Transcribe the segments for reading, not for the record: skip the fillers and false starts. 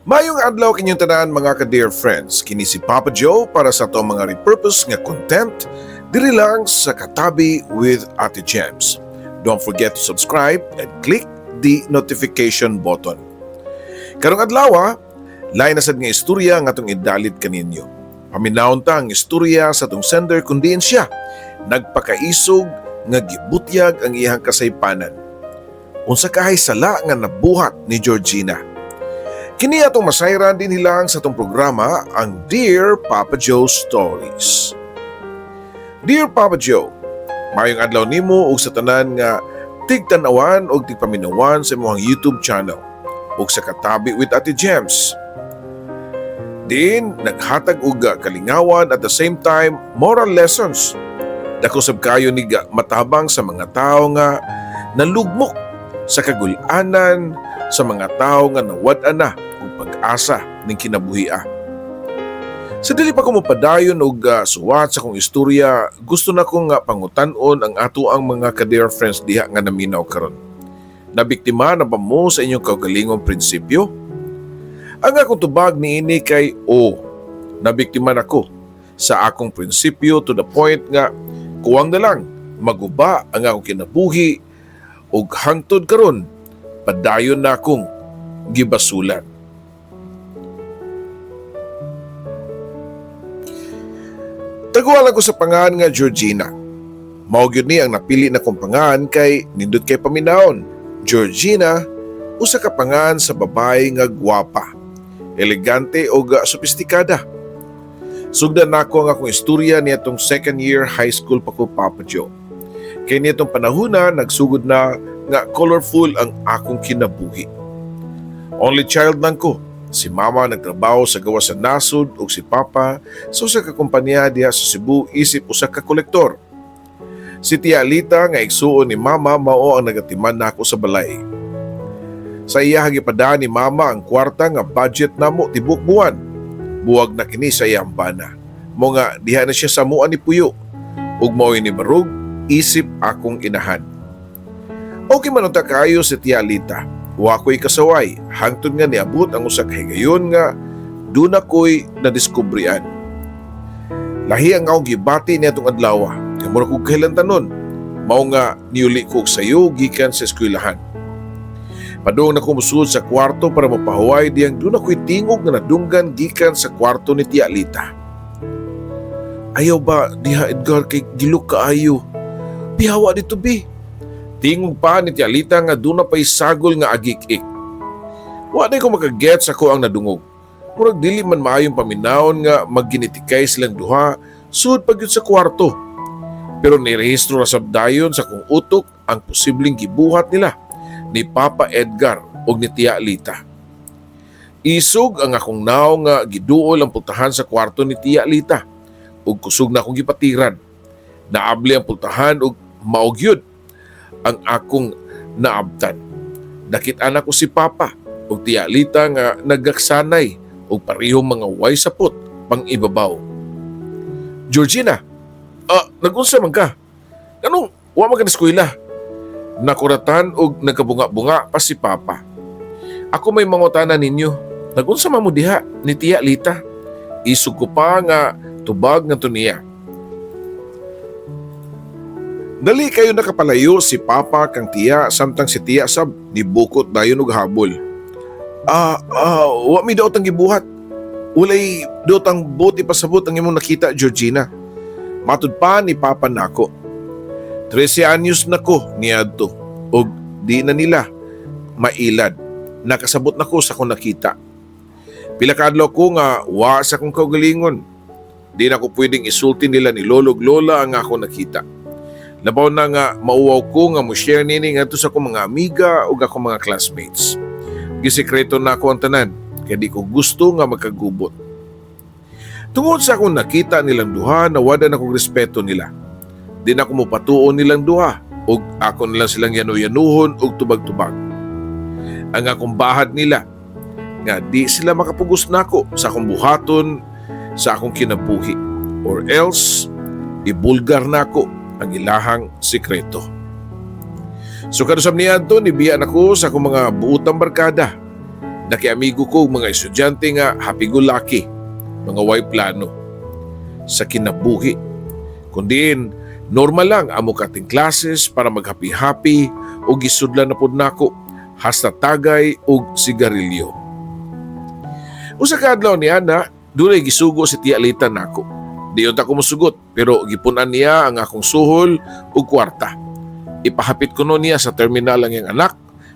Mayong adlaw kinyong tanan, mga ka-dear friends. Kini si Papa Joe para sa atong mga repurpose nga content diri lang sa Katabi with Ate Gems. Don't forget to subscribe and click the notification button. Karong adlaw, lain na sad nga istorya nga atong idalit kaninyo. Paminawon ta ang istorya sa atong sender kung diin siya nagpakaisog nga gibutyag ang iyang kasaypanan. Unsa kahay sala nga nabuhat ni Georgina? Kini atong masayran dinhi lang sa atong programa, ang Dear Papa Joe Stories. Dear Papa Joe, maayong adlaw nimo ug sa tanan nga tigtan-awan ug tigpaminawan sa imong YouTube channel ug sa Katabi with Ate Gems. Diin naghatag og kalingawan, at the same time moral lessons. Dako sab kayo ni matabang sa mga tao nga nalugmok sa kagulanan, sa mga tao nga nawad-an na og pag-asa ning kinabuhia. Sa dili pa ko mopadayon og suwat sa akong istorya, gusto na ko nga pangutan-on ang ato ang mga ka-dear friends diha nga naminaw karon. Nabiktima na ba mo sa inyong kaugalingong prinsipyo? Ang akong tubag niini kay o, nabiktima nako sa akong prinsipyo to the point nga kuwang na lang maguba ang akong kinabuhi, ug hangtod karon padayon na akong gibasulan. Taguan ko sa pangan nga Georgina. Mao gyud ni ang napili na kong pangan kay nindot kay paminawon. Georgina, usa ka pangan sa babae nga gwapa, elegante ug sopistikada. Sugdan nako ang akong istorya niadtong second year high school pa ko, Papa Joe. Kay niadtong panahona nagsugod na nga colorful ang akong kinabuhi. Only child lang ko. Si mama nagtrabaho sa gawas sa nasod ug si papa sa usa ka kompanya diha sa Cebu isip usa ka kolektor. Si Tia Alita nga igsuon ni mama mao ang nagatiman nako sa balay. Sa iya gipadaan ni mama ang kwarta nga budget namo tibok buwan. Buwag na kini sa iyang bana. Mo nga diha na siya sa amuan ni puyo. Ug mao'y ni barug isip akong inahan. Okay man unta kaayo si Tia Alita. Wa ko'y kasaway hangtod nga niabot ang usa ka higayon nga duna ko'y nadiskubrian. Lahi ang akong gibati niadtong adlaw. Kay mura kog kahilantanon. Mao nga niuli ko og sayo gikan sa eskwelahan. Padung na ko mosud sa kwarto para mapahuway diyang duna ko'y tingog nga nadunggan gikan sa kwarto ni Tia Alita. "Ayaw ba diha, Edgar, kay gilok kaayo. Bihawa dito, bi." Tingog pa ni Tia Alita nga duna pa'y sagol nga agik-ik. Wa day ko makaget sa ako ang nadungog. Murag dili man maayong paminawon nga magginitikay silang duha sud pag sa kwarto. Pero nirehistro ra sab dayon sa akong utok ang posibleng gibuhat nila ni Papa Edgar og ni Tia Lita. Isog ang akong naong nga giduol ang pultahan sa kwarto ni Tia Lita ug kusog na akong gipatiran. Naabli ang pultahan ug mao gyud ang akong naabtan. Nakit-an ko si Papa ug Tia Lita nga nagaksanay og parehong mga way sapot pang ibabaw. "Georgina, nagunsa man ka? Anong wa man ka na eskwela?" Nakuratan og nagkabunga-bunga pa si Papa. "Ako may mangutana ninyo. Nagunsa man mo diha ni Tia Lita?" Isog ko pa nga tubag nga niya. Dali kayo nakapalayo si Papa kang Tiya samtang si Tiya sab nibukot dayon og habol. "Wa mi daot ang gibuhat. Walay daot ang buot ipasabot ang imong nakita, Georgina." Matud pa ni Papa nako. 13 anyos na ko niadto og di na nila mailad. Nakasabot na ko sa akong nakita. Pila ka adlaw ko nga wa sa akong kaugalingon. Di na ko pwedeng isulti nila ni lolo ug lola ang akong nakita. Labaw na nga mauwaw ko nga mo-share nini ngadto sa akong mga amiga ug akong mga classmates. Gisekreto na ako ang tanan kay di ko gusto nga magkagubot. Tungod sa akong nakita nilang duha, nawad-an akong respeto nila. Di na ako mopatuon nilang duha ug ako nilang silang yanu-yanuhon ug tubag-tubag. Ang akong bahad nila nga di sila makapugos nako sa akong buhaton sa akong kinabuhi or else ibulgar nako ang ilahang sikreto. So kanusab niadto, nibiya nako sa akong mga buotang barkada. Nakiamigo ko og mga estudyante nga happy-go-lucky, mga way plano sa kinabuhi. Kundiin, normal lang amo cutting classes para mag-happy-happy o gisudlan na pod nako hasta tagay og sigarilyo. Usa ka adlaw niya na dunay gisugo si Tia Lita nako. Di unta ko mosugot, pero gipun-an niya ang akong suhol ug kwarta. Ipahapit kuno niya sa terminal ang iyang anak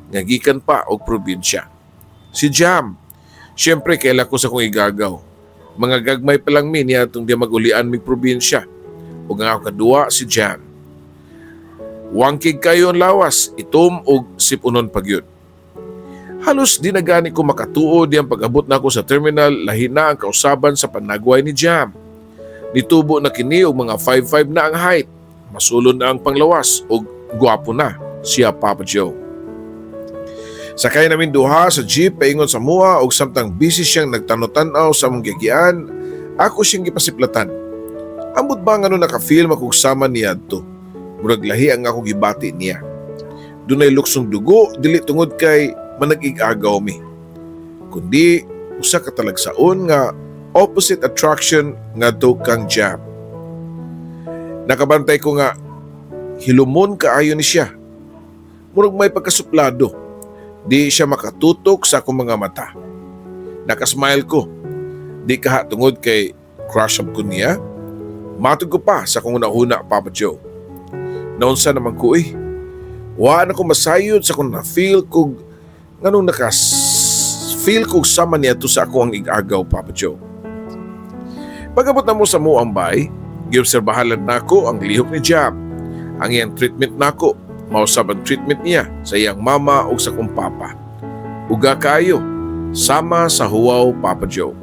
nga gikan pa og probinsya. Si Jam. Siyempre, kaila ko sa akong igagaw. Mga gagmay pa lang mi niya itong di magulian mig probinsya. Ug ang akong kaduwa si Jam. Wangkig kayo ang lawas, itom og sipunon pagyud. Halos di na gani ko makatuo diyang pag-abot nako sa terminal, lahi na ang kausaban sa panagway ni Jam. Nitubo na kini og mga 5'5 na ang height. Masulon na ang panglawas ug gwapo na siya, Papa Joe. Sakay namin duha sa jeep paingon sa mua ug samtang busy siyang nagtanaw-tanaw sa among gigian, ako siyang gipasiplatan. Ambot ba ngano naka-feel akong sama niya adto. Murag lahi ang akong gibati niya. Dunay luksong dugo, dili tungod kay manag-igagaw mi, kundi usa ka talagsaon nga opposite attraction ngadto kang Jam. Nakabantay ko nga hilumon kaayo ni siya. Murag may pagkasuplado. Di siya makatutok sa akong mga mata. Nakasmile ko. Di kaha tungod kay crush up ko niya. Matod ko pa sa akong una-una, Papa Joe. Naunsa naman ko eh. Wa na ko masayod sa akong na-feel kog nganong naka-feel kog sama niya to sa ako ang igagaw, Papa Joe. Pag-abot na mo sa muang bay, giobserbahan nako ang lihok ni Jam. Ang iyang treatment nako, mausab ang treatment niya sa iyang mama o sa kong papa. Uga kayo, sama sa huwaw, Papa Joe.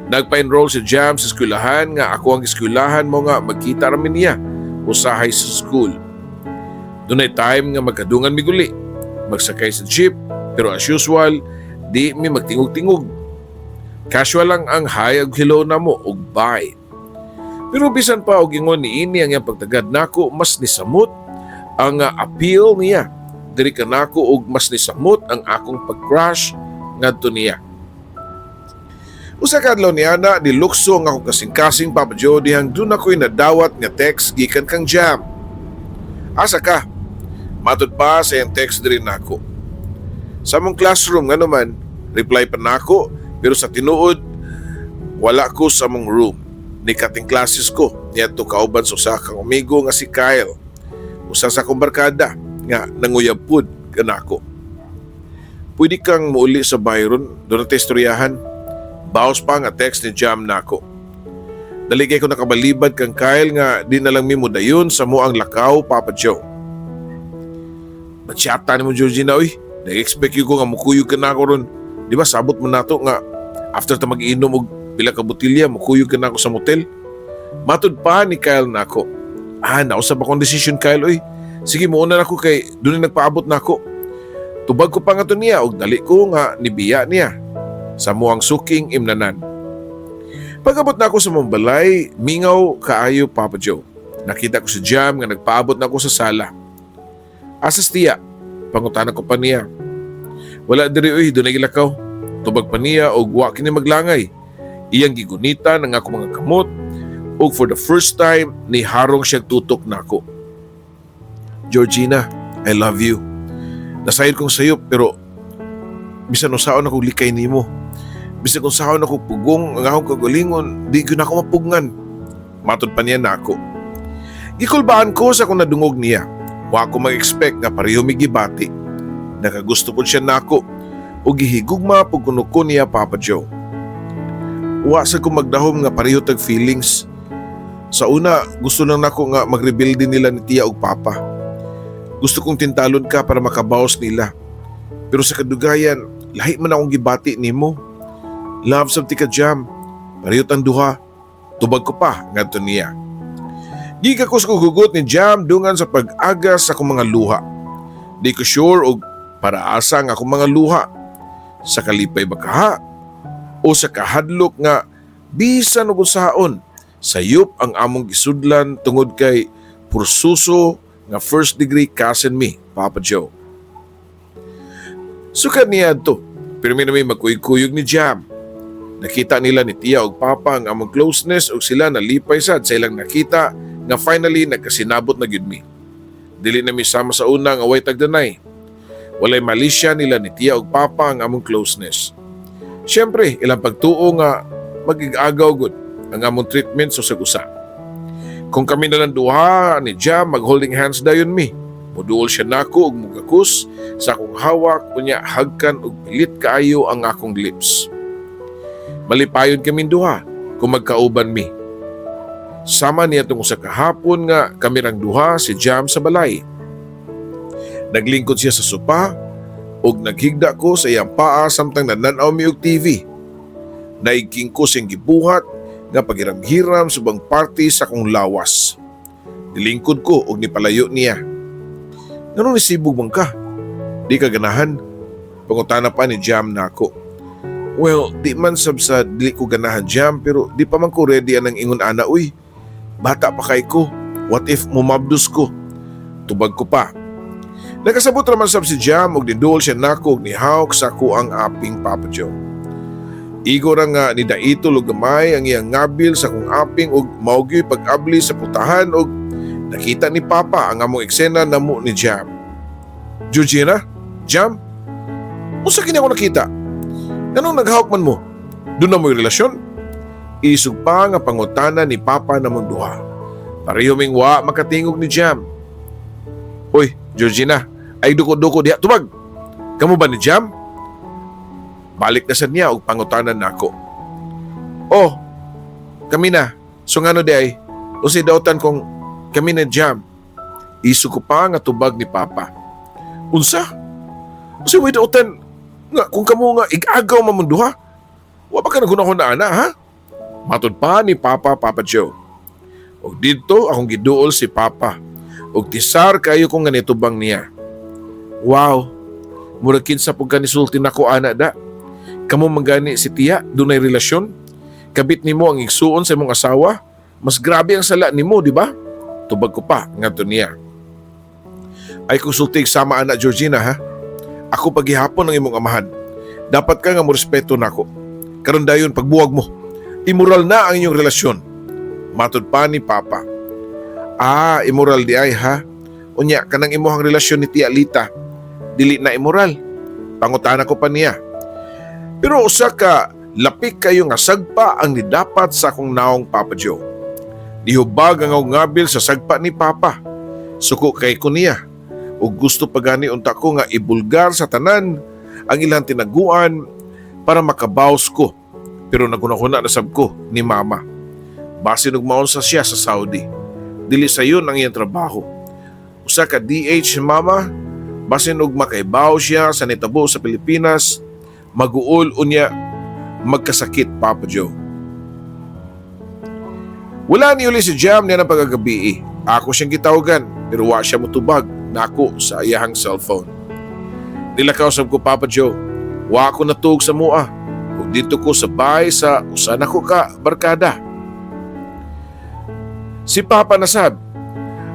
Nagpa-enroll si Jam sa eskwelahan nga ako ang eskwelahan mo nga magkita ramin niya usahay sa school. Dunay time nga magkadungan mi guli. Magsakay sa jeep, pero as usual, di mi magtingog-tingog. Casual lang ang hi ug hello namo ug bye. Pero bisan pa og ingon ni ini ang iyang pagtagad nako, mas nisamot ang appeal niya diri kanako ug mas nisamot ang akong pag-crush ngadto niya. Usa ka adlaw niya na nilukso ang akong kasing-kasing, Papa Joe, dihang duna ko'y nadawat nga text gikan kang Jam. "Asa ka?" Matod pa sa iyang text diri nako. "Sa among classroom, nga naman?" reply pa nako, pero sa tinuod wala ko sa among room. Ni cutting classes ko niadto kauban sa usa kang amigo nga si Kyle. Usa sa akong barkada nga nanguyab pud kanako. "Pwede kang muuli sa Byron, duna tay istoryahan." Baos pa nga text ni Jam nako. Dali kay ko nakabalibad kang Kyle nga di na lang mi modayon sa mo ang lakaw, Papa Joe. "Batyata ni mo, Georgina, uy. Nag-expect ko nga mukuyog ka na ako ron. Di ba sabot mo nato nga after ta mag-inom og pila ka botilya, mukuyog ka na ako sa motel?" Matud pa ni Kyle nako. "Ah, nausab akong decision, Kyle, uy. Sige, muuna na ako kay duna nagpaabot nako." Tubag ko pa nga to niya og dali ko nga nibiya niya sa muang suking imnanan. Pag-abot na ako sa mong balay, mingaw kaayo, Papa Joe. Nakita ko si Jam nga nagpaabot na ako sa sala. "Asas tiya?" Pangutana ko pa niya. "Wala diri uy, dunay gilakaw." Tubag pa niya og wa kini maglangay. Iyang gigunitan ang akong mga kamot ug for the first time ni harong siya tutok nako. "Georgina, I love you. Nasayod kong sayop, pero bisan unsaon ako likay nimo. Bisan kung saon ako pugong ang akong kagalingon, di ko na ako mapugngan." Matod pa niya nako. Gikulbaan ko sa akong nadungog niya. Wa ko mag-expect nga pareho mi gibati. Nakagusto po siya nako o gihigugma pug kuno ko niya, Papa Joe. Wa sa ko magdahom nga pareho tag feelings. Sa una, gusto lang nako nga magrebelde nila ni tiya og papa. Gusto kong tintalon ka para makabawas nila. Pero sa kadugayan, lahi man akong gibati nimo. Love sab tika, Jam. Pareho tang duha." Tubag ko pa ngadto niya. Gikakos ko hugot ni Jam dungan sa pag-agas sa akong mga luha. Di ko sure og para asa ang akong mga luha. Sa kalipay ba kaha? O sa kahadlok nga bisan og unsaon, sayop ang among gisudlan tungod kay pursuso nga first degree cousin mi, Papa Joe. Sukad niya to, Pero mi nami magkuyog-kuyog ni Jam. Nakita nila ni Tia og Papa ang among closeness ug sila nalipay sad sa ilang nakita nga finally nagkasinabot na gyud mi. Dili na mi sama sa una nga way tagdanay. Walay malisya nila ni Tia og Papa ang among closeness. Siyempre, ilang pagtuo nga magigagaw gud ang among treatment sa usag-usa. Kung kami na lang duha ni Jam, mag-holding hands dayon mi. Muduol siya nako ug mugakus sa akong hawak, unya hagkan og pilit kaayo ang akong lips. Malipayon kami duha kung magkauban mi. Sama niya tungkol sa kahapon nga kami rang duha si Jam sa balay. Naglingkod siya sa sopa ug naghigda ko sa iyang paa samtang nananaw mi og TV. Naigking ko siyang gibuhat nga paghiram-hiram sa ubang parte sa akong lawas. Nilingkod ko og nipalayo niya. "Nganong nisibog man ka? Di ka ganahan?" pangutana pa ni Jam nako. "Well, di man sab sa dili ko ganahan, Jam, pero di pa man ko ready anang ingon ana, uy. Bata pa kay ko. What if mumabdos ko?" tubag ko pa. Nakasabot raman sab si Jam og niduol siya nako og nihawk sa ako ang aping, Papa Joe. Igo ra nga nidaitol og gamay ang iyang ngabil sa akong aping og mao gyoy pag-abli sa putahan og nakita ni Papa ang among eksena namo ni Jam. "Georgina? Jam? Unsa kini ako nakita? Nganong naghawk man mo? Duna mo'y relasyon?" isog pa nga pangutana ni Papa namong duha. Pareho ming wa makatingog ni Jam. "Hoy, Georgina, ay duko-duko diha, tubag. Kamo ba ni Jam?" Balik na sa niya og pangutana nako. "Oh, kami na. So ngano diay? Unsay dautan kung kami na Jam?" Isog ko pa nga tubag ni Papa. "Unsa? Unsay way dautan nga kung kamo nga igagaw man mong duha? Wa ba ka naghuna-huna ana, ha?" Matod pa ni Papa, Papa Joe. Og didto akong giduol si Papa. Og tisar kayo kong nga nitubang niya. "Wow, murag kinsa pud ka nisulti nako ana da. Kamo man gani si Tia, dunay relasyon? Kabit nimo ang igsuon sa imong asawa? Mas grabe ang sala nimo, di ba?" Tubag ko pa ngadto niya. "Ay kung sultig sama ana, Georgina, ha? Ako paghihapon ang imong amahan. Dapat ka nga mo respeto nako. Karon dayon pagbuwag mo. Immoral na ang inyong relasyon." Matod pa ni Papa. "Ah, immoral diay, ha? Unya kanang imuhang relasyon ni Tia Lita, dili na immoral?" Pangutana ko pa niya. Pero usa ka lapik kayo nga sagpa ang nidapat sa akong naong, Papa Joe. Nihubag ang akong ngabil sa sagpa ni Papa. Suko kay ko niya. Ug gusto pa gani unta ko nga ibulgar sa tanan ang ilang tinaguan para makabaws ko. Pero naghuna-huna na sab ko ni Mama. Basin og maunsa siya sa Saudi. Dili sayon ang iyang trabaho. Usa ka DH si Mama, basin og makaibaw siya sa nitabo sa Pilipinas, maguol unya magkasakit, Papa Joe. Wala ni uli si Jam niya ng pagkagabi. Ako siyang gitawagan pero wa siya mutubag nako sa iyahang cellphone. Nilakaw sab ko, Papa Joe. Wa ko natuog sa mua. Ug didto ko sa bahay sa usa nako ka barkada. Si Papa nasab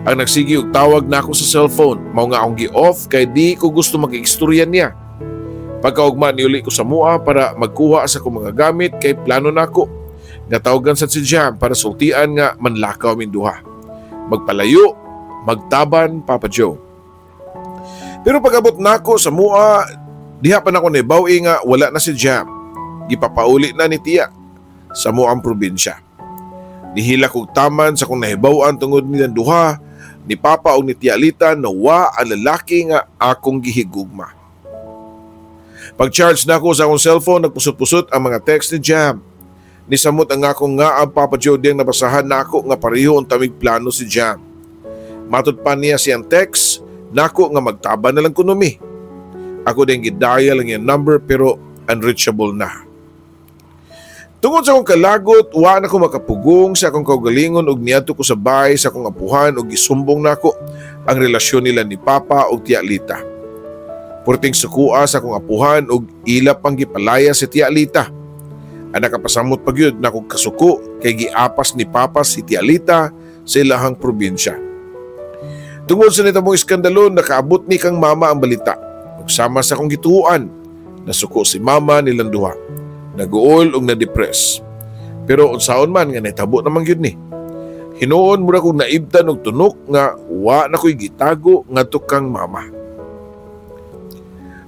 ang nagsigi og tawag nako sa cellphone, mao nga akong gi-off kay di ko gusto makigstorya niya. Pagkaugma, niuli ko sa mua para magkuha sa akong mga gamit kay plano nako nga tawagan sa si Jam para sultian nga manlakaw min duha. Magpalayo, magtaban, Papa Joe. Pero pag-abot nako sa mua, diha pa nako nahibaw-i nga wala na si Jam. Gipapauli na ni Tia sa muang probinsya. Nihilak kog taman sa akong nahibaw-an tungod nilang duha ni Papa og ni Tia Lita na wa ang lalaki nga akong gihigugma. Pag-charge nako sa akong cellphone, nagpusot-pusot ang mga text ni Jam. Nisamot ang akong nga ang Papa Joe diyang nabasahan nako nga pareho ang tamig plano si Jam. Matod pa niya siyang text nako nga magtaban na lang kuno mi. Ako din gidial ang iyang number pero unreachable na. Tungod sa akong kalagot, wa na ko makapugong sa akong kaugalingon ug niadto ko sa bahay sa akong apuhan ug gisumbong nako ang relasyon nila ni Papa ug Tia Lita. Purting sukua sa akong apuhan ug ila pang gipalaya si Tia Lita. Ang nakapasamot pa gyud na akong kasuko kay giapas ni Papa si Tia Lita sa ilahang probinsya. Tungod sa nitabong iskandalo, nakaabot ni kang Mama ang balita. Ug sama sa akong gituoan, Nasuko si mama nilang duha. Naguol ug na-depress. Pero unsaon man nga nahitabo naman gyud ni. Hinuon mura kong naibtan og tunok nga wa na ko'y gitago ngadto kang mama.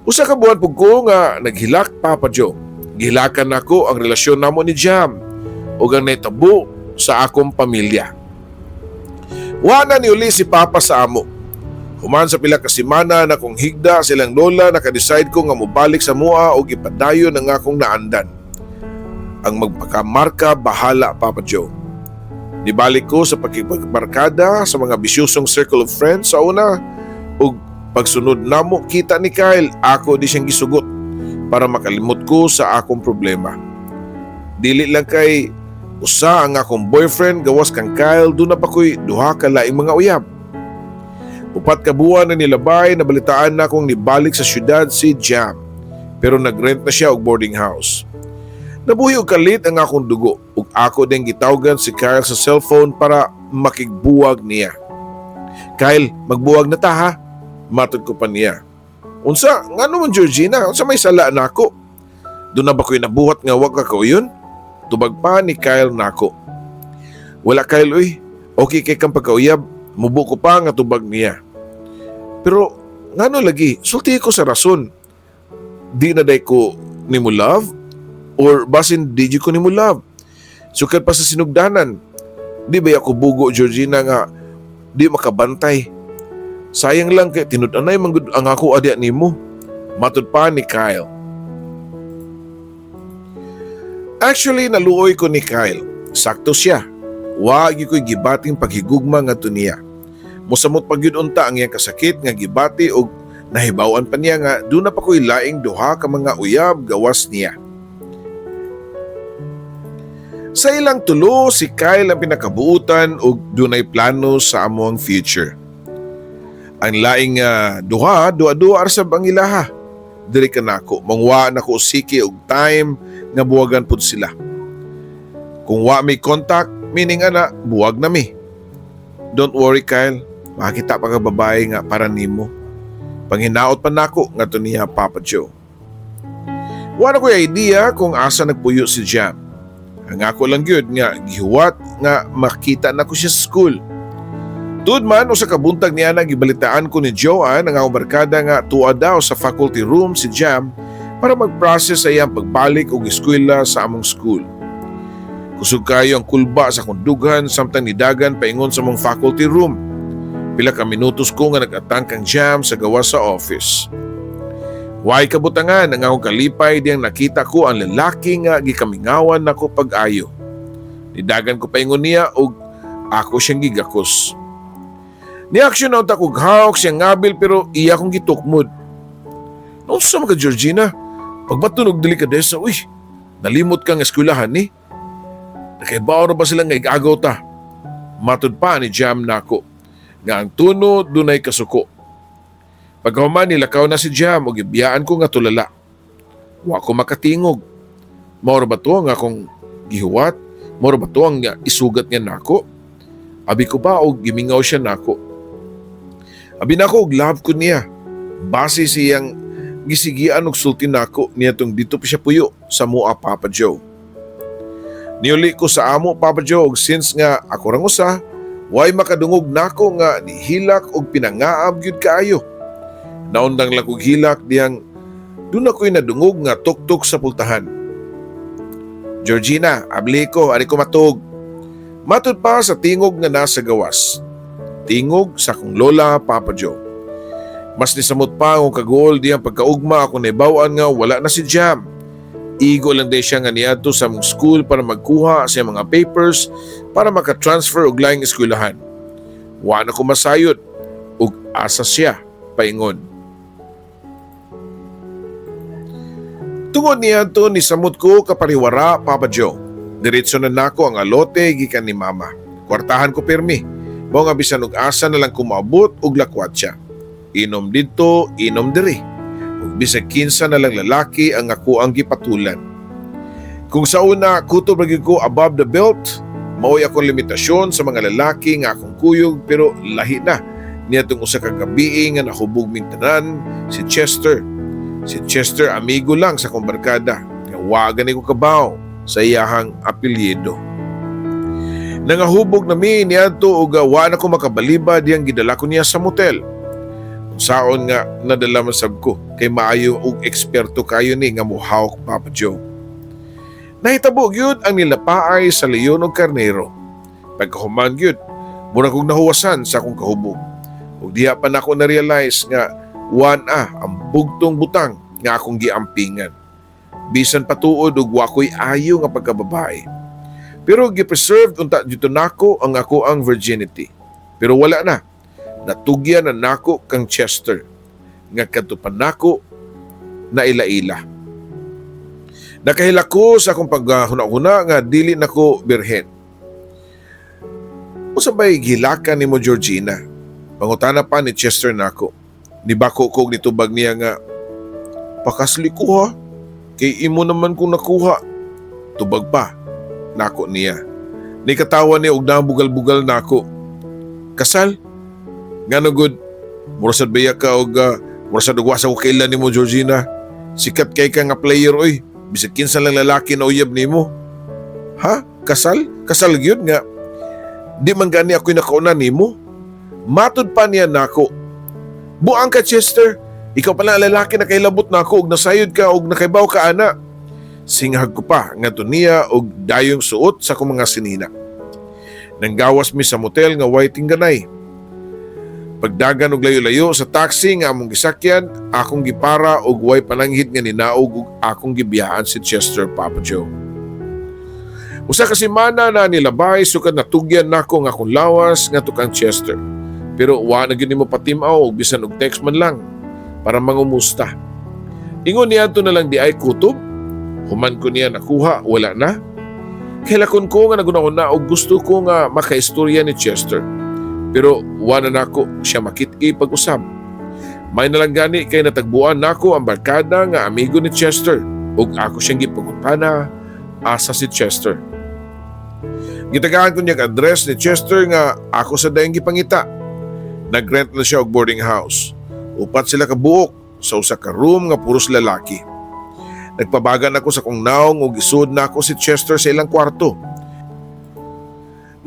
Usa ka buwan pud ko nga naghilak, Papa Joe. Gihilakan nako ang relasyon namo ni Jam ug ang nahitabo sa akong pamilya. Wa na niuli si Papa sa amo. Human sa pila ka semana na kong higda silang lola, naka-decide ko nga mobalik sa mua og ipadayon ang akong naandan. Ang magpakamarka bahala, Papa Joe. Nibalik ko sa pakigbarkada sa mga bisyosong circle of friends sa una ug pagsunod namo kita ni Kyle, ako di siyang gisugot para makalimot ko sa akong problema. Dili lang kay usa ang akong boyfriend gawas kang Kyle, duna pa ko'y duha ka laing mga uyab. 4 ka buwan na nilabay, nabalitaan na akong nibalik sa syudad si Jam, pero nagrent na siya og boarding house. Nabuhi og kalit ang akong dugo ug ako din gitawgan si Kyle sa cellphone para makigbuwag niya. "Kyle, magbuwag na ta ha," matod ko pa niya. "Unsa? Ngano man, Georgina? Unsa may sala nako? Duna ba ko'y nabuhat nga wa ka kauyon?" Tubag pa ni Kyle nako. "Wala, Kyle uy. Okay kay kang pagkauyab," mubo ko pa nga tubag niya. "Pero ngano lagi? Sulti ko sa rason. Di na day ko nimo love or basin di ko nimo love. Sukad pa sa sinugdanan. Di ba ako bugo, Georgina, nga di makabantay? Sayang lang kay tinud-anay man gud ang ako adya nimo," matud pa ni Kyle. Actually, naluoy ko ni Kyle. Sakto siya. Wa gyud ko'y gibating paghigugma ngadto niya. Mosamot pa gyud unta ang iyang kasakit nga gibati og nahibaw-an pa niya nga duna pa ko'y laing duha ka mga uyab gawas niya. Sa ilang tulo, si Kyle ang pinakabuutan og dunay plano sa among future. Ang laing duha, duha-duha arsab ang ilaha. Diri ka nako, mangwa na ko usiki og time nga buwagan pud sila. Kung wa may contact, meaning ana, buwag na mi. Don't worry, Kyle, makita pa ka babae nga para nimo. Panghinaot pa nako ngadto niya, Papa Joe. Wala ko'y idea kung asa nagpuyo si Jam. Ang ako lang gyud nga gihuwat nga makita na ko siya sa school. Tuod man, usa ka buntag niya na gibalitaan ko ni Joanne, ang akong barkada, nga tuwa daw sa faculty room si Jam para mag-process sa iyang pagbalik og eskwela sa among school. Kusog kayo ang kulba sa akong dughan samtang nidagan paingon sa among faculty room. Pila ka minutos ko nga nag-atang kang Jam sa gawas sa office. Way kabutangan ang akong kalipay diyang nakita ko ang lalaki nga gikamingawan nako pag-ayo. Nidagan ko paingon niya og ako siyang gigakos. Ni-action na unta kog hawak siyang ngabil pero iya akong gitukmod. "Unsa man ka, Georgina? Pagbaton og delikadesa, uy, nalimot kang eskwelahan ni. Nakaibaw na ba sila nga igagaw ta?" Matud pa ni Jam nako nga ang tuno dunay kasuko. Pagkahuman, nilakaw na si Jam og gibiyaan ko nga tulala. Wa ko makatingog. Mao ra ba to nga akong gihuwat? Mao ra ba to ang isugat niya nako? Abi ko ba og gimingaw siya nako. Abi nako og love ko niya. Base siyang gisigian og sulti nako niya tong dito pa siya puyo sa mua, Papa Joe. Niuli ko sa amo, Papa Joe, og since nga ako rang usa, way makadungog nako nga nihilak og pinangaab gyud kaayo. Naundang lang kog hilak diyang duna ko'y nadungog nga tuktok sa pultahan. "Georgina, abli ko, ari ko matug," matud pa sa tingog nga nasa gawas. Tingog sa akong lola, Papa Joe. Mas nisamot pa ang kaguol diyang pagkaugma ako nahibaw-an nga wala na si Jam. Igo lang day siya nga niadto sa among school para magkuha sa iyang mga papers para maka-transfer og laing eskwelahan. Wa na ko masayod ug asa siya paingon. Tungod niadto, nisamot ko kapariwara, Papa Joe. Diretso na nako ang alote gikan ni mama. Kwartahan ko pirmi. Mao nga bisan og asa na lang ko moabot og lakwat siya. Inom didto, inom diri. Ug bisag kinsa na lang lalaki ang ako ang gipatulan. Kung sa una kutob ra gyud ko above the belt, mao'y akong limitasyon sa mga lalaki nga akong kuyog, pero lahi na niadtong usa ka gabii nga nahubog ming tanan si Chester. Si Chester amigo lang sa akong barkada nga wa gani ko kabaw sa iyahang apelyido. Nangahubog nami niadto ug wa na ko makabaliba diyang gidala ko niya sa motel. Unsaon nga nadala man sab ko kay maayo og eksperto kayo ni nga muhawk, Papa Joe. Nahitabo gyud ang nilapaay sa leon og karnero. Pagkahuman gyud, mura kog nahuwasan sa akong kahubog. Ug diha pa nako na-realize nga wan ang bugtong butang nga akong giampingan. Bisan patuod og wa ko'y ayo nga pagkababae. Pero gi-preserved unta dito nako ang ako ang virginity. Pero wala na. Natugyan na nako kang Chester. Nga kadto pa nako na ila-ila. Nakahilak ko sa akong paghuna-huna nga dili nako birhen. Unsa bay gilakan nimo, Georgina? Pangutana pa ni Chester nako. Nibako ko og nitubag niya nga, "Pakasli ko ha, kay imo naman kong nakuha." Tubag pa nako niya. Nikatawa niya og nabugal-bugal nako. Kasal? Ngano gud? Mura sad baya ka og mura sad og wa sa ko kaila nimo, Georgina. Sikat kay ka nga player oy. Bisag kinsa lang lalaki na uyab nimo. Ha? Kasal? Kasal gyud nga di man gani ako'y nakauna nimo. Matud pa niya nako. Buang ka, Chester. Ikaw pala ang lalaki na kahilabot nako og nasayod ka og nakaibaw ka ana. Singhag ko pa ngadto niya og dayong suot sa akong mga sinina. Nanggawas mi sa motel nga way tingganay. Pagdagan og layo-layo sa taxi nga among gisakyan, akong gipara og way pananghid nga ninaog og akong gibiyaan si Chester, Papa Joe. Usa ka semana na nilabay sukad natugyan nako ang akong lawas ngadto kang Chester. Pero wa na gyud nimo patim-aw og bisan og text man lang para mangumusta. Ingon niya na lang di ay kutob. Human ko niya nakuha, wala na. Kahilakon ko nga naghuna-huna og gusto ko nga makaistorya ni Chester. Pero wa na nako siya makit-i pag-usab. May na lang gani kay natagbuan nako ang barkada nga amigo ni Chester ug ako siyang gipangutana asa si Chester. Gitagaan ko niya ang address ni Chester nga ako sa dayong gipangita. Nagrent na siya og boarding house. Upat sila kabuok sa usa ka room nga puros lalaki. Nagpabagan ako sa kong naong ug isud na ako si Chester sa ilang kwarto.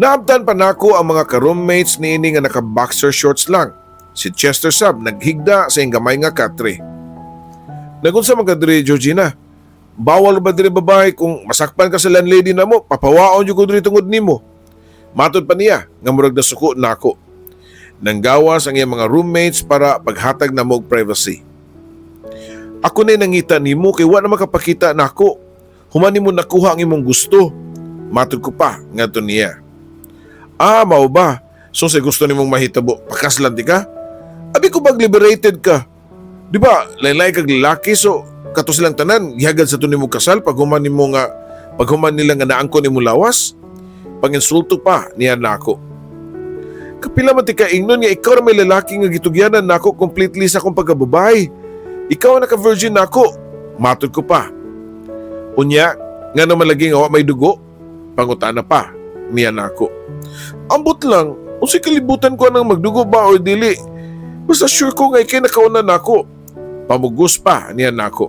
Naabtan pa nako ang mga ka-roommates niini nga naka-boxer shorts lang. Si Chester sab naghigda sa iyang gamay nga katre. "Nagunsa man ka diri, Georgina? Bawal ba diri babae? Kung masakpan ka sa landlady namo, papawaon jud ko diri tungod nimo." Matod pa niya nga murag nasuko nako. Nanggawas ang iyang mga roommates para paghatag namo og privacy. "Ako na nangita nimo kay wa na makapakita nako. Human nimo nakuha ang imong gusto." Matod ko pa ngadto niya. "Ah, mao ba? So sa gusto nimong mahitabo, pakaslan di ka? Abi ko bag liberated ka? Di ba, laylay kag lalaki, so kato silang tanan, gihagad sa to nimo kasal paghuman nila nga naangkon nimo lawas?" Panginsulto pa niya nako. "Kapila man ti ka ingnon nga ikaw ra may lalaki nga gitugyanan nako completely sa akong pagkababae. Ikaw ang naka-virgin nako." Matod ko pa. "Unya, nga naman lagi nga wa may dugo?" Pangutana pa niya nako. "Ambot lang, unsay kalibutan ko nang magdugo ba or dili. Basta sure ko nga ikay nakauna nako." Pamugos pa niya nako.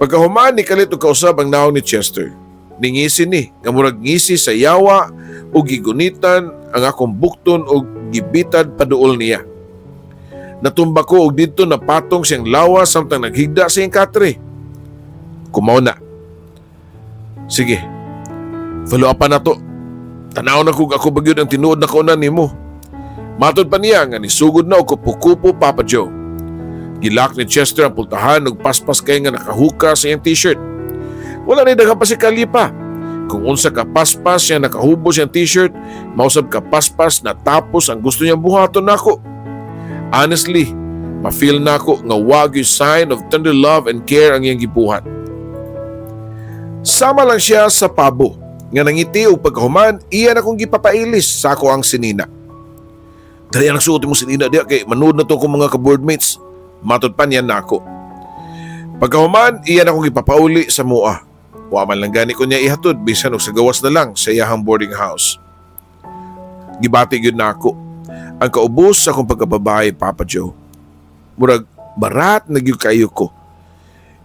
Pagkahuman ni kalit og kausab ang naong ni Chester. Ningisi ni, nga murag ngisi sa yawa ug gigunitan ang akong bukton og gibitad paduol niya. Natumba ko og didto napatong siyang lawas samtang naghigda sa iyang katre. Kumaw na. "Sige, follow up pa na to. Tanaw na kung ako ba gyud ang tinuod na kaunan nimo." Matod pa niya nga nisugod na og kupo-kupo, Papa Joe. Gilak ni Chester ang pultahan ug paspas kay nga nakahuka sa iyang t-shirt. Wala ni daghan pa si kalipa. Kung unsa ka paspas siya nakahubo siyang t-shirt, mausab ka paspas na tapos ang gusto niyang buhaton nako. Honestly, ma-feel nako nga wa gyud sign of tender love and care ang iyang gibuhat. Sama lang siya sa pabo nga nangiti og pagkahuman iya na kong gipapailis sa ako ang sinina. "Dali ang suot mo sinina diya kay manood na to akong mga ka-boardmates." Matod pa niya nako. Pagkahuman iya na kong gipapauli sa mua. Wa man lang gani ko niya ihatod bisan og sa gawas na lang sa iyahang boarding house. Gibati gyud nako ang kaubos sa akong pagkababae, Papa Joe. Murag Barat na gyud kayo ko.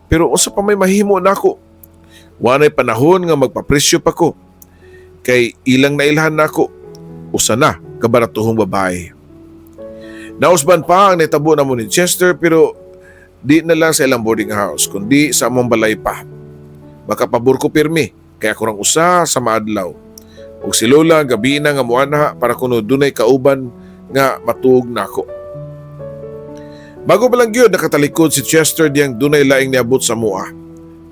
Pero unsa pa may mahimo nako? Wa na'y panahon nga magpapresyo pa ko. Kay ilang nailhan nako. Usa na kabaratuhong babae. Nausban pa ang nitabo namo ni Chester, pero di na lang sa ilang boarding house kundi sa among balay pa. Makapabor ko pirmi kay ako rang usa sa maadlaw. Ug si Lola gabi na nga muanha para kuno dunay kauban nga matuog nako. Bago pa lang gyud nakatalikod si Chester diyang dunay laing niabot sa mua.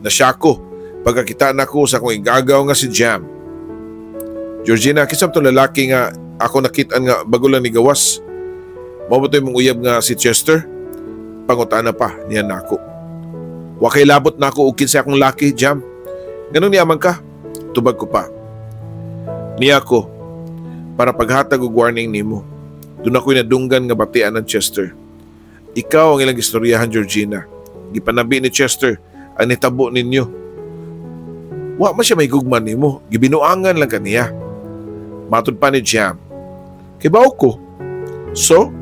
Nasya ko pagkakita nako sa akong igagaw nga si Jam. "Georgina, kinsa tong lalaki nga ako nakitaan nga bago lang ni gawas? Mao ba to imong uyab nga si Chester?" Pangutana pa niya nako. "Wa kay labot nako og kinsa akong laki, Jam. Nganong niaman ka?" Tubag ko pa. "Niya ko para paghatag og warning nimo. Duna ko'y nadunggan nga batian ng Chester. Ikaw ang ilang istoryahan, Georgina. Gipanabi ni Chester ang nitabo ninyo. Wa man siya may gugma nimo, gibinuangan lang kaniya." Matod pa ni Jam. "Kibaw ko. So,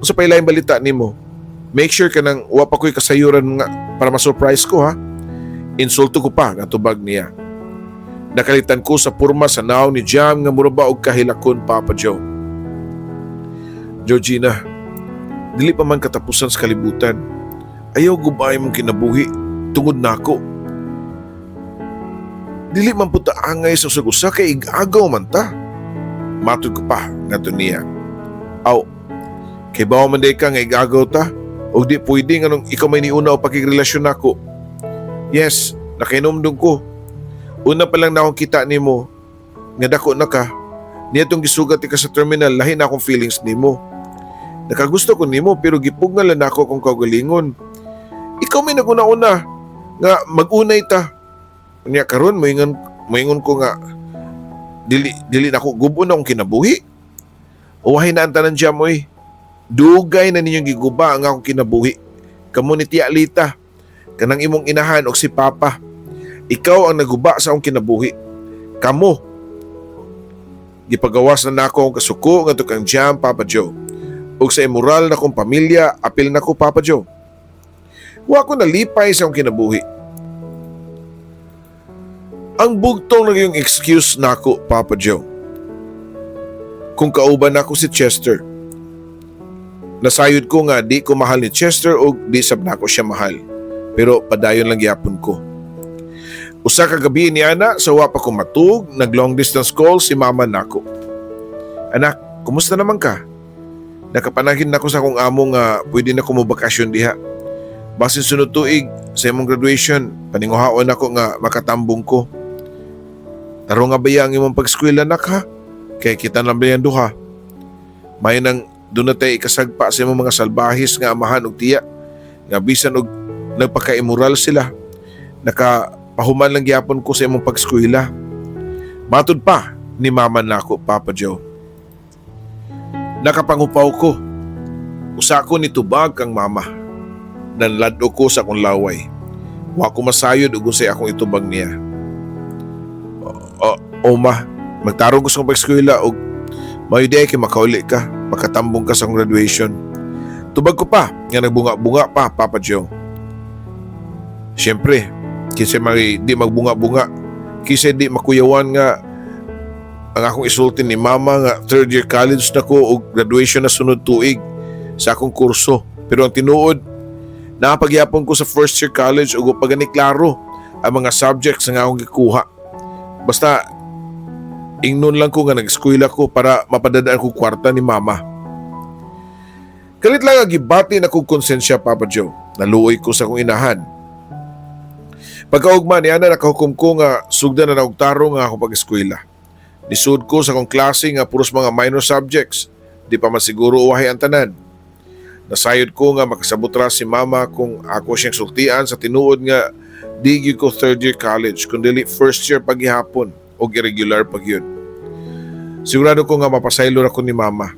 unsa pa ilaing balita nimo? Make sure ka nang wa pa ko'y kasayuran nga para ma-surprise ko, ha." Insulto ko pa nga tubag niya. Nakalitan ko sa purma sa nawong ni Jam nga mura ba og kahilakon, Papa Joe. "Georgina, dili pa man katapusan sa kalibutan. Ayaw gubay mong kinabuhi tungod nako. Dili man puta angay sa usag-usa kay igagaw man ta." Matod ko pa ngadto niya. "Aw, kay bawa man day ka nga igagaw ta og di pwede nganong ikaw may niuna o pakigrelasyon nako. Yes, nakainomdong ko. Una pa lang na akong kita nimo nga dako na ka. Niya gisugat ka sa terminal, lahi na akong feelings nimo. Nakagusto ko nimo pero gipugnan lang nako akong kaugalingon. Ikaw may naguna-una nga mag-unay ta. Unya karon moingon ko nga dili dili nako gub-on akong kinabuhi. Uwahin na ang tanan, Jam, oy. Dugay na ninyong giguba ang akong kinabuhi. Kamo ni Tia Lita, kanang imong inahan og si Papa. Ikaw ang naguba sa akong kinabuhi. Kamo." Gipagawas na nako ang kasuko ngadto kang Jam, Papa Joe. Ug sa immoral na kong pamilya, apil na ko, Papa Joe. Wa ko nalipay sa akong kinabuhi. Ang bugtong naging excuse nako, Papa Joe, kung kauban nako si Chester. Nasayod ko nga di ko mahal ni Chester o di sab nako siya mahal. Pero padayon lang gyapon ko. Usa ka gabi ni ana sa wa pa ko matug, nag long distance call si mama nako. "Anak, kumusta naman ka? Nakapanagin nako sa akong amo nga pwede na ko mo bakasyon diha. Basin sunod tuig sa imong graduation, paninguhaon ako nga makatambong ko. Tarong nga baya ang imong pag-eskwela, nak, ha? Kay kita lang ba duha. May nang doon na tayo ikasagpa sa imong mga salbahis nga amahan og tiya. Nga bisan og nagpaka-immoral sila, nakapahuman lang gyapon ko sa imong pag-eskwela." Matud pa ni mama nako, Papa Joe. Nakapangupaw ko. Usa ko ni tubag kang mama. Nanlad-o ko sa akong laway. Wa ko masayod ug unsay akong itubag niya. O, ma, magtarong ko sa akong pag-eskwela og mayo di ay kay makauli ka, makatambong ka sa akong graduation." Tubag ko pa, nga nagbunga-bunga pa, Papa Joe. Siyempre, kinsa may di magbunga-bunga, kinsa di makuyawan nga ang akong isulti ni mama nga third year college na ko og graduation na sunod tuig sa akong kurso. Pero ang tinuod, napagyapon ko sa first year college ug pa gani klaro ang mga subjects nga akong gikuha. Basta ingnon lang ko nga nag-eskwela ko para mapadadaan ko kwarta ni mama. Kalit lang ang gibati na kong konsensya, Papa Joe. Naluoy ko sa akong inahan. Pagkaugma ni ana, nakahukom ko nga sugdan na og tarong nga akong pag-eskwela. Nisud ko sa akong klase nga puros mga minor subjects. Di pa man siguro uwahi ang tanan. Nasayod ko nga makasabot ra si mama kung ako siyang sultian sa tinuod nga di gyud ko third year college kundi first year paghihapon o irregular pag yun. Sigurado ko nga mapasaylo ra ko ni mama.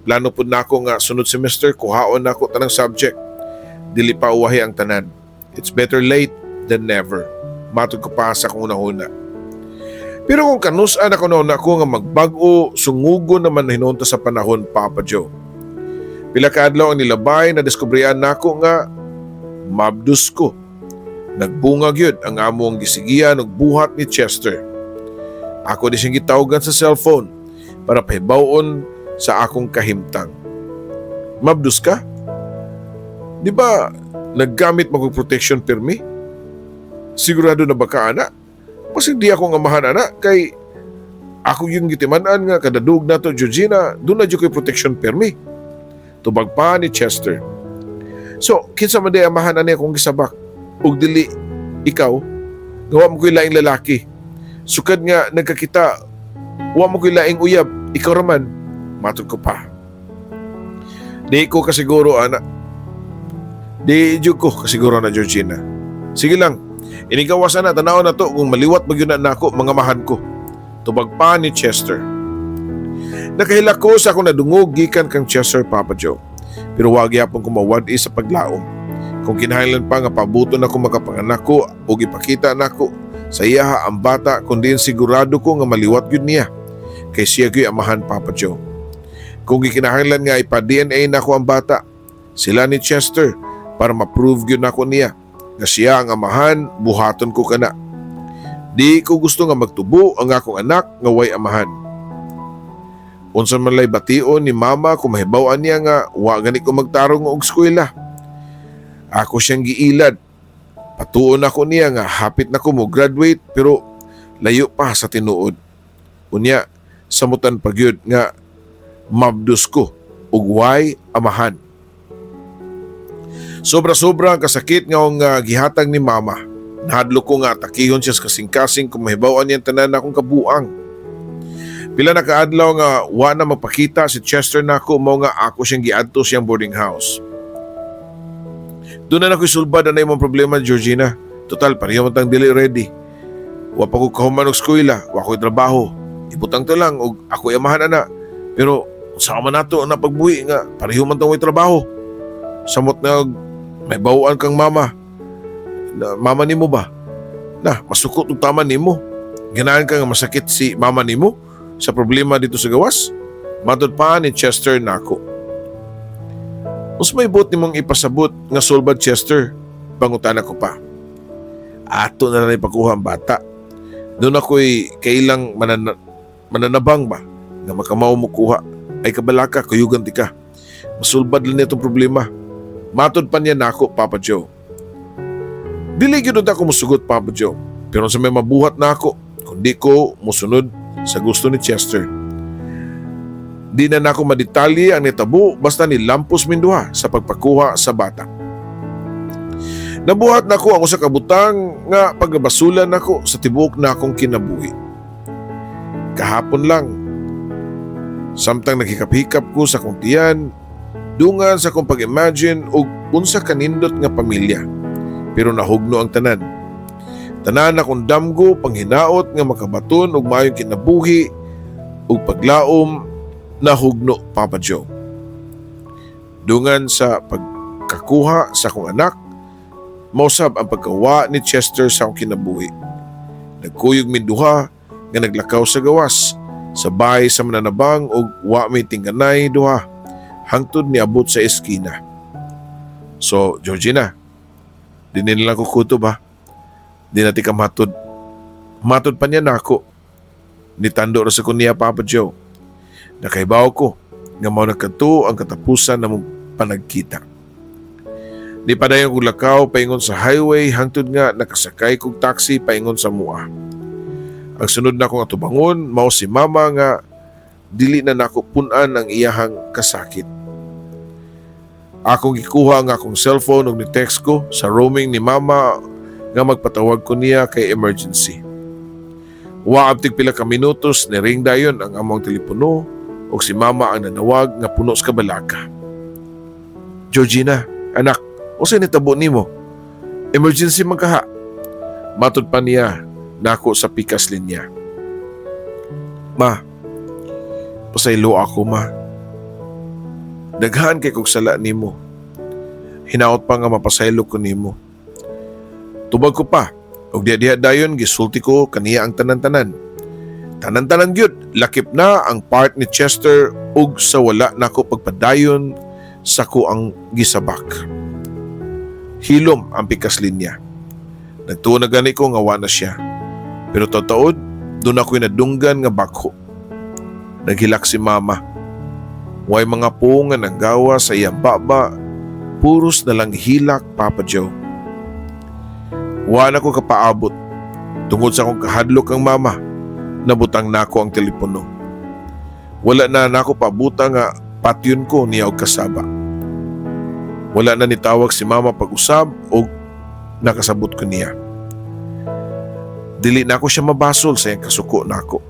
Plano pud nako nga sunod semester kuhaon nako tanang subject. Dili pa uwahi ang tanan. It's better late than never. Matod ko pa sa akong una-una. Pero kung kanus-an ako na ko nga magbag-o, sungugo naman hinunta sa panahon, Papa Joe. Pila ka adlaw ang nilabay, na diskubrihan nako nga mabdus ko. Nagbunga gyud ang among gisigian og buhat ni Chester. Ako di siyang gitawagan sa cellphone para pahibawon sa akong kahimtang. "Mabdus ka? Di ba naggamit mo protection pirmi? Sigurado na ba ka ana? Basig di ako nga amahan ana kay ako yung gitiman-an nga kadadug nato, Georgina, duna jud ko'y protection pirmi," tubag pa ni Chester. "So, kinsa man diay amahan ani akong gisabak? Ug dili ikaw, nga wa man ko'y laing lalaki. Sukad nga nagkakita, wa man ko'y laing uyab, ikaw raman," matod ko pa. "Di ko kasiguro ana. Di jud ko kasiguro na, Georgina. Sige lang, inigawas na tanaw na to kung maliwat magyud na nako mga mahan ko," tubag pa ni Chester. Nakahilak ko sa akong nadungog gikan kang Chester, Papa Joe. Pero wa gyapon ko mawad-i sa paglaom. Kung kinahanglan pa nga pabuton ako makapanganak ko o ipakita nako sa iyaha ang bata kung diin sigurado ko nga maliwat gyud niya kay siya gyud amahan, Papa Joe. Kung gikinahanglan nga ipa-DNA nako ang bata, sila ni Chester, para ma-prove gyud nako niya nga siya ang amahan, buhaton ko kana. Di ko gusto nga magtubo ang akong anak nga way amahan. Unsa man lay bation ni mama kung mahibaw-an niya nga wa gani ko magtarong og eskwela? Ako siyang giilad. Patuon ako niya nga hapit na ko mo graduate pero layo pa sa tinuod. Unya, samutan pa gyud nga mabdus ko ug way amahan. Sobra-sobra ang kasakit nga akong gihatag ni mama. Nahadlok ko nga atakihon siya sa kasing-kasing kung mahibaw-an niyang tanan akong kabuang. Pila na kaadlaw nga wa na magpakita si Chester nako, mao nga ako siyang giadto siyang boarding house. "Duna na ko'y sulbad na imong problema, Georgina. Total, pareho man tang dili ready. Wa pa ko kahuman og eskwela, wa ko'y trabaho. Ibutang to lang og ako amahan ana. Pero sa man nato na pagbuhi nga pareho man tang way trabaho? Samot na og mahibaw-an kang mama. Na, mama nimo ba? Na, masukot og tama nimo. Ganahan ka nga masakit si mama nimo sa problema dito sa gawas?" Matod pa ni Chester nako. "Unsa may buot nimong ipasabot nga sulbad, Chester?" pangutana ko pa. "Ato na lang ipakuha ang bata. Duna ko'y kailang mananabang ba nga makamao mo kuha. Ay kabalaka, kuyugan ti ka. Masulbad lang nitong problema," matod pa niya nako, Papa Joe. Dili gyud ako musugot, Papa Joe. Pero sa may mabuhat na ako, kundi ko musunod sa gusto ni Chester. Di na nako madetalye ang nitabo basta nilampos minduha sa pagpakuha sa bata. Nabuhat nako ang usa ka butang nga pagbasulan nako sa tibuok na akong kinabuhi. Kahapon lang, samtang naghikap-hikap ko sa akong tiyan, dungan sa akong pag-imagine og unsa kanindot nga pamilya. Pero nahugno ang tanan. Tanan akong damgo, panghinaot nga makabaton og maayong kinabuhi ug paglaom, nahugno, Papa Joe. Dungan sa pagkakuha sa akong anak, mausab ang pagkawa ni Chester sa akong kinabuhi. Nagkuyog minduha nga naglakaw sa gawas, sabay sa mananabang ug wa may tingganay duha hangtod niabot sa eskina. "So, Georgina, di nila ko kutob ha. Di na ti ka matod," matod pa niya nako. Nitando ra sa ko niya, Papa Joe. Nakaibaw ko nga mao na kadto ang katapusan namong panagkita. Di padayon kog lakaw paingon sa highway hangtod nga nakasakay kog taxi paingon sa mua. Ang sunod na akong atubangon mao si mama nga dili na nako pun-an ang iyahang kasakit. Akong gikuha ang akong cellphone ug ni-text ko sa roaming ni mama nga magpatawag ko niya kay emergency. Wa abtig pila ka minutos, ni ring dayon ang among telepono ug si mama ang nanawag nga puno sa kabalaka. "Georgina, anak, unsay nitabo nimo? Emergency man kaha," matod pa niya nako sa pikas linya. "Ma, pasaylo ako, ma. Daghan kay kog sala nimo. Hinaot pa nga mapasaylo ko nimo," tubag ko pa ug diha-diha dayon gisulti ko kaniya ang tanan-tanan. Tanan-tanan gyud, lakip na ang part ni Chester ug sa wala nako pagpadayon sa akoang gisabak. Hilom ang pikas linya. Nagtuo na gani ko nga wa na siya. Pero taod, duna ko'y nadunggan nga bakho. Naghilak si Mama. Way mga po nga nanggawa sa iyang baba, puros na lang hilak, Papa Joe. Wa na ko kapaabot. Tungod sa akong kahadlok kang Mama, nabutang nako ang telepono. Wala na nako paabuta nga patyon ko niya og kasaba. Wala na nitawag si Mama pag-usab og nakasabot ko niya. Dili na ako siya mabasol sa iyang kasuko nako.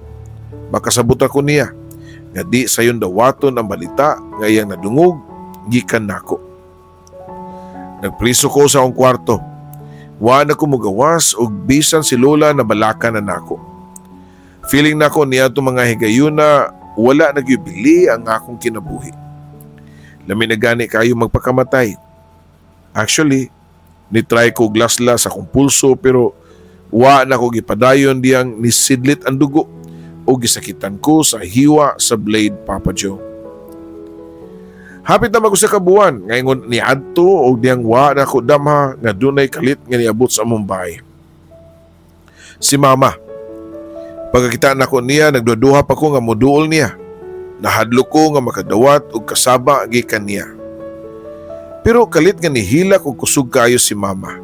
Makasabot ako niya nga di sayon dawaton ang balita nga iyang nadungog gikan nako. Nagpriso ko sa akong kwarto. Wa na ko mugawas og bisan si Lola na balaka na nako. Feeling nako niya itong mga higayuna, wala nagyubili ang akong kinabuhi. Lami na gani kayo magpakamatay. Actually, ni-try ko glasla sa akong pulso pero wa na ko gipadayon diyang nisidlit ang dugo o gisakitan ko sa hiwa sa blade, Papa Joe. Hapit na mag-usa ka buwan ngayon ni adto og diyang wa na ko damha nga dunay kalit nga niabot sa among bahay. Si Mama. Pagkakita nako niya, nagduduha pa ko nga moduol niya. Nahadlok ko nga makadawat og kasaba gikan niya. Pero kalit nga nihilak og kusog kayo si Mama.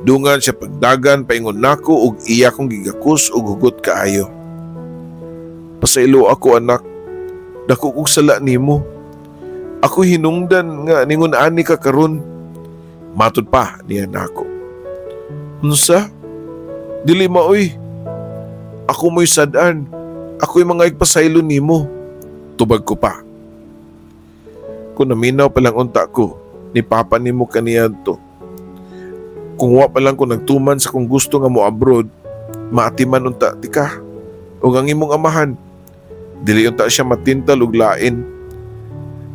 Dungan siya pagdagan paingon nako og iya kong gigakos og hugot kaayo. "Pasaylo ako, anak. Dako kog sala nimo. Ako hinungdan nga ningon ani ka karon." Matud pa niya nako. "Unsa? Dili maoy. Ako mo'y sad-an. Ako'y mga igpasaylo nimo." Tubag ko pa. "Kung naminaw pa lang unta ko ni Papa nimo kaniadto. Kung wa pa lang ko nagtuman sa kung gusto nga mo abroad, maatiman unta tika. Ug ang imong amahan, dili unta siya matintal og lain.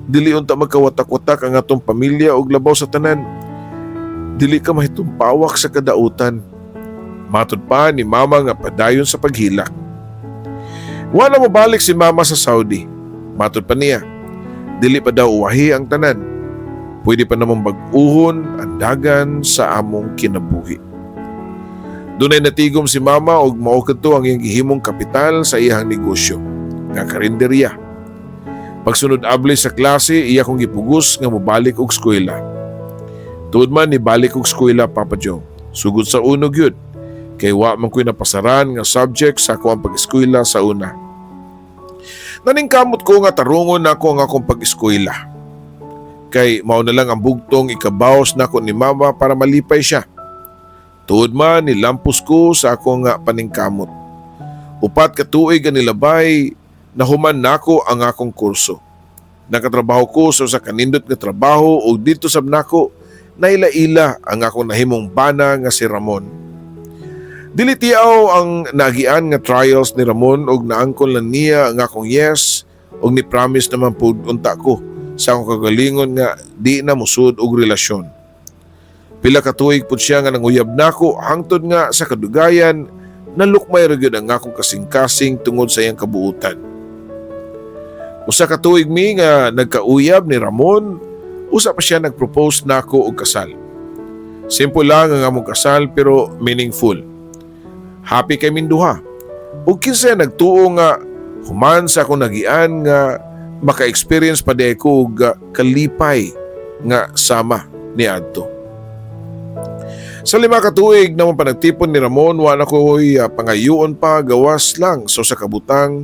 Dili unta magkawatak-watak ang atong pamilya ug labaw sa tanan, dili ka mahitumpawak sa kadautan." Matud pa ni Mama nga padayon sa paghilak. Wala mobalik si Mama sa Saudi. Matud pa niya, dili pa daw uwahi ang tanan. Pwede pa namang bag-uhon ang dagan sa among kinabuhi. Dunay natigom si Mama og mao kadto ang iyang gihimong kapital sa iyang negosyo nga karinderya. Pagsunod abli sa klase, iya kong gipugos nga mobalik og eskwela. Tuod man ni balik og eskwela, Papa Joe. Sugod sa uno gyud. Kay wa man ko'y napasaran nga subject sa ako ang pag-eskwela sa una. Naningkamot ko nga tarungon nako ang akong pag-eskwela. Kay mao na lang ang bugtong ikabaos nako ni Mama para malipay siya. Tuod man nilampos ko sa ako nga paningkamot. 4 ka tuig ang nilabay, nahuman nako ang akong kurso. Nakatrabaho ko sa usa ka nindot nga trabaho ug dito sab nako naila-ila ang akong nahimong bana nga si Ramon. Dili tiaw ang nagian nga trials ni Ramon ug naangkon lang niya ang akong yes ug ni promise naman pud unta ko sa akong kagalingon nga di na musud og relasyon. Pila ka tuig pud siya nga nanguyab nako hangtod nga sa kadugayan nalukmay ra gyud ang akong kasing-kasing tungod sa iyang kabuutan. Usa ka tuig mi nga nagkauyab ni Ramon, usa pa siya nagpropose nako og kasal. Simple lang ang among kasal pero meaningful. Happy kay minduha. Ug kinsa nagtuo nga human sa akong nagian nga maka-experience pa di ko og kalipay nga sama ni adto. Sa 5 ka tuig namong panagtipon ni Ramon, wa na ko'y pangayuon pa gawas lang sa usa ka butang,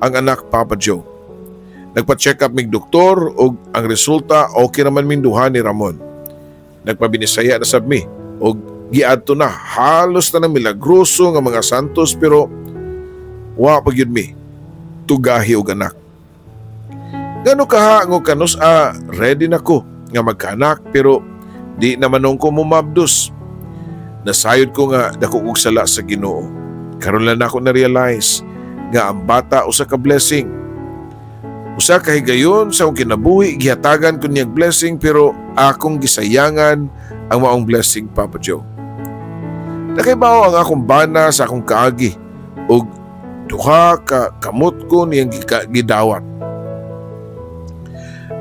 ang anak, Papa Joe. Nagpa-check up mig doktor ug ang resulta, okay naman ming duha ni Ramon. Nagpabinisaya na sab mi ug giadto na halos na ng milagroso nga mga santos pero wa pa gyud mi tugahi og anak. Ngano kaha ngo kanus a ready na ko nga magkaanak pero di naman nung ko mumabdos. Nasayod ko nga dako kog sala sa Ginoo. Karon lang nako na-realize nga ang bata usa ka blessing. Usa ka higayon sa akong kinabuhi gihatagan ko niyang blessing pero akong gisayangan ang maong blessing, Papa Joe. Nakaibaw ang akong bana sa akong kaagi ug duha ka kamot ko niyang gidawat.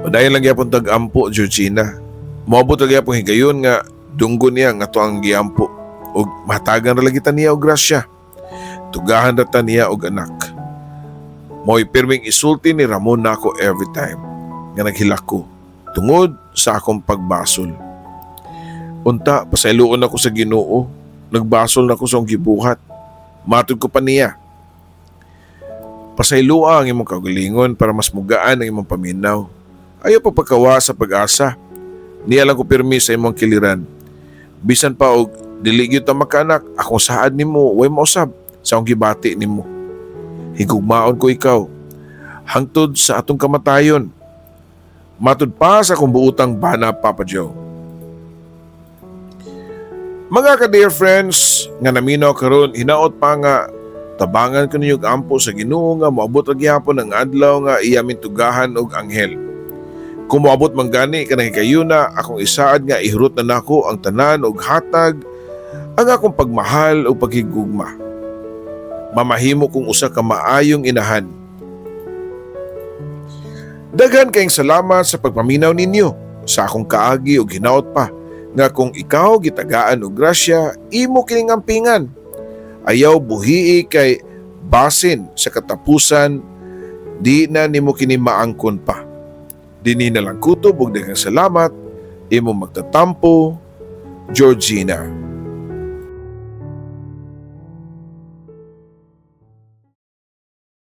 Padayon lang gyapon tag ampo, Georgina. Moabot ra gyapon higayon nga dunggon niya nga ato ang giampo ug mahatagan ra lagi ta niya og grasya. Tugahan ra ta niya og anak. Mo'y pirming isulti ni Ramon nako every time nga naghilak ko tungod sa akong pagbasol. Unta, pasayloon ako sa Ginoo. Nagbasol na ko sa akong gibuhat. Matod ko pa niya. Pasayloa ang imong kaugalingon para mas mugaan ang imong paminaw. Ayaw pa pagkawa sa pag-asa. Niya lang ko pirmi sa imong kiliran. Bisan pa og dili gyud ta makaanak, akong saad nimo way mausab sa akong gibati nimo. Higugmaon ko ikaw hangtod sa atong kamatayon. Matud pa sa akong buutang bana, Papa Joe. Mga ka-dear friends, nga naminaw karon, hinaot pa nga tabangan ko ninyo og ampo sa Ginoo nga moabot ra gihapon ang adlaw nga iya mintugahan og anghel. Kung moabot man gani kanang higayuna, akong isaad nga ihurot na nako ang tanan og hatag ang akong pagmahal ug paghigugma. Mamahimo kong usa ka maayong inahan. Daghan kayong salamat sa pagpaminaw ninyo sa akong kaagi ug hinaot pa nga kung ikaw gitagaan og grasya, imo kining ampingan. Ayaw buhii kay basin sa katapusan di na nimo kini maangkon pa. Dinhi na lang kutob ug daghang salamat, imong magtatampo, Georgina.